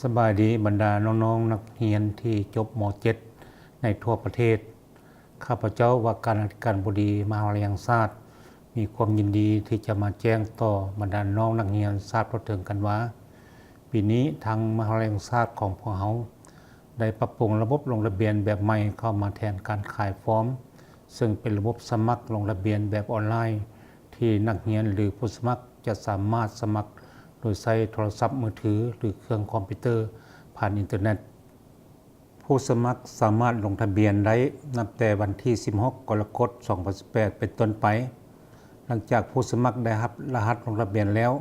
ສະບາຍດີບັນດານ້ອງໆນັກຮຽນທີ່ຈົບ ມ.ເຈັດ ໃນທົ່ວປະເທດ. ຂ້າພະເຈົ້າວ່າການອະທິການບໍດີມະຫາວິທະຍາໄລແຫ່ງຊາດ ມີຄວາມຍິນດີທີ່ຈະມາແຈ້ງຕໍ່ບັນດານ້ອງນັກຮຽນຊາບທົ່ວເຖິງກັນວ່າ, ປີນີ້ທາງມະຫາວິທະຍາໄລແຫ່ງຊາດຂອງພວກເຮົາ ໄດ້ປັບປຸງລະບົບລົງທະບຽນແບບໃໝ່ເຂົ້າມາແທນການຂາຍຟອມ, ເຊິ່ງເປັນລະບົບສະໝັກລົງທະບຽນແບບອອນລາຍ ທີ່ນັກຮຽນ ຫຼື ຜູ້ສະໝັກຈະສາມາດສະໝັກໂດຍໃຊ້ໂທລະສັບມືຖື ຫຼື ເຄື່ອງຄອມພິວເຕີຜ່ານອິນເຕີເນັດ. ຜູ້ສະໝັກສາມາດລົງທະບຽນໄດ້ນັບແຕ່ວັນທີສິບຫົກ ກໍລະກົດ ສອງພັນສິບແປດ ເປັນຕົ້ນໄປ. ຫຼັງຈາກຜູ້ສະໝັກໄດ້ຮັບລະຫັດລົງທະບຽນແລ້ວ,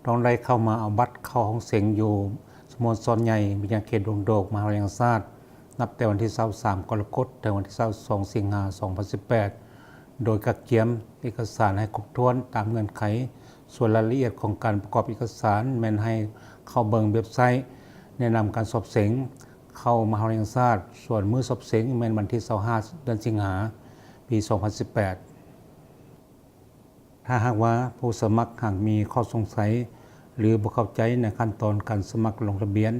ຕ້ອງໄດ້ເຂົ້າມາເອົາບັດເຂົ້າຫ້ອງເສັງຢູ່ສະໂມສອນໃຫຍ່ວິທະຍາເຂດດົງໂດກ ມະຫາວິທະຍາໄລແຫ່ງຊາດ ນັບແຕ່ວັນທີຊາວສາມ ກໍລະກົດ ເຖິງວັນທີຊາວສອງ ສິງຫາ ສອງພັນສິບແປດ ໂດຍກະກຽມເອກະສານໃຫ້ຄົບຖ້ວນຕາມເງື່ອນໄຂ. ສ່ວນລາຍລະອຽດຂອງການປະກອບເອກະສານແມ່ນໃຫ້ເຂົ້າເບິ່ງເວັບໄຊແນະນຳການສອບເສັງເຂົ້າມະຫາວິທະຍາໄລແຫ່ງຊາດ. ສ່ວນມື້ສອບເສັງແມ່ນວັນທີຊາວຫ້າ ເດືອນສິງຫາ ປີສອງພັນສິບແປດ. ຖ້າຫາກວ່າຜູ້ສະໝັກຫາກມີຂໍ້ສົງໄສ ຫຼື ບໍ່ເຂົ້າໃຈໃນຂັ້ນຕອນການສະໝັກລົງທະບຽນ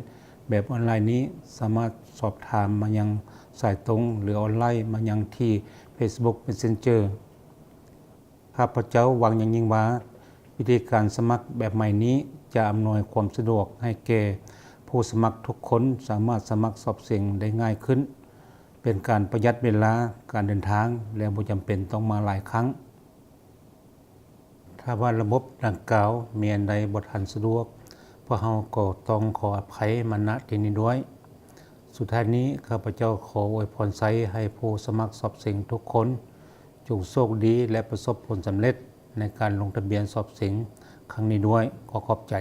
ແບບອອນລາຍນີ້, ສາມາດສອບຖາມມາຍັງສາຍຕົງ ຫຼື ອອນລາຍມາຍັງທີ່ Facebook Messenger. ຂ້າພະເຈົ້າຫວັງຢ່າງຍິ່ງວ່າ ວິທີການສະໝັກແບບໃໝ່ນີ້ຈະອຳນວຍຄວາມສະດວກໃຫ້ແກ່ຜູ້ສະໝັກທຸກຄົນສາມາດສະໝັກສອບເສັງໄດ້ງ່າຍຂຶ້ນ, ເປັນການປະຢັດເວລາການເດີນທາງ ແລະ ບໍ່ຈຳເປັນຕ້ອງມາຫຼາຍຄັ້ງ. ຖ້າວ່າລະບົບດັ່ງກ່າວມີອັນໃດບໍ່ທັນສະດວກ, ພວກເຮົາກໍຕ້ອງຂໍອະໄພມານະທີ່ນີ້ດ້ວຍ. ສຸດທ້າຍນີ້, ຂ້າພະເຈົ້າຂໍອວຍພອນໄຊໃຫ້ຜູ້ສະໝັກສອບເສັງທຸກຄົນ ຈົ່ງໂຊກດີ ແລະ ປະສົບຜົນສຳເລັດໃນການລົງທະບຽນສອບເສັງຄັ້ງນີ້ດ້ວຍ. ຂໍຂອບໃຈ.